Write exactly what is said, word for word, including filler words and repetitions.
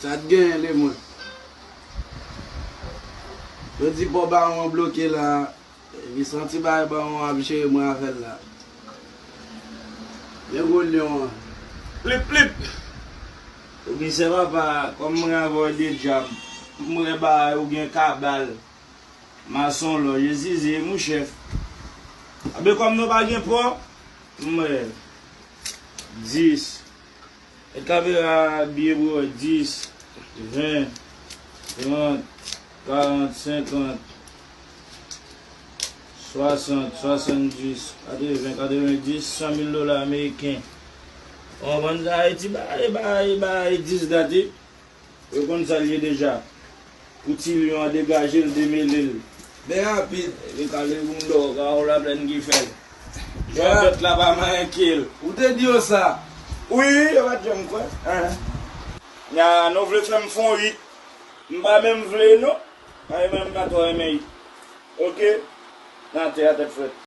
Sa t genyen, Lemonn? Yo di pò Bawon an bloke la. Li santi bay Bawon ap jere mwen avè l la. Men gwo lyon an. Plip, plip! Komisè papa, kòm mwen avè w de djab, m wè bagay ou gen kabal. Mason lòj e zizi e mouchèf. Abe kòm nou pa gen pò, m wè dis. Met kamera a byen pou wè dis, ven, trant, karant, senkant, swasant, swasanndis, katreven, katrevendis, san mil dola ameriken. Ou konprann sa Ayiti bay, bay, bay dis dat wi. Yo konn sa l ye deja. Pou ti lyon an degaje l, demele l. Byen rapid. Epi kale moun dò, Kawò Laplèn ki fè l. Jan bèt la pa manyen ke l. Ou te di yo sa? Wi, yo pa t janm kwè. Nya, nou vle fè m fè on it. M pa menm vle non. Ay, mwen m pa twò renmen it. Oke? Nan tè a tèt frèt.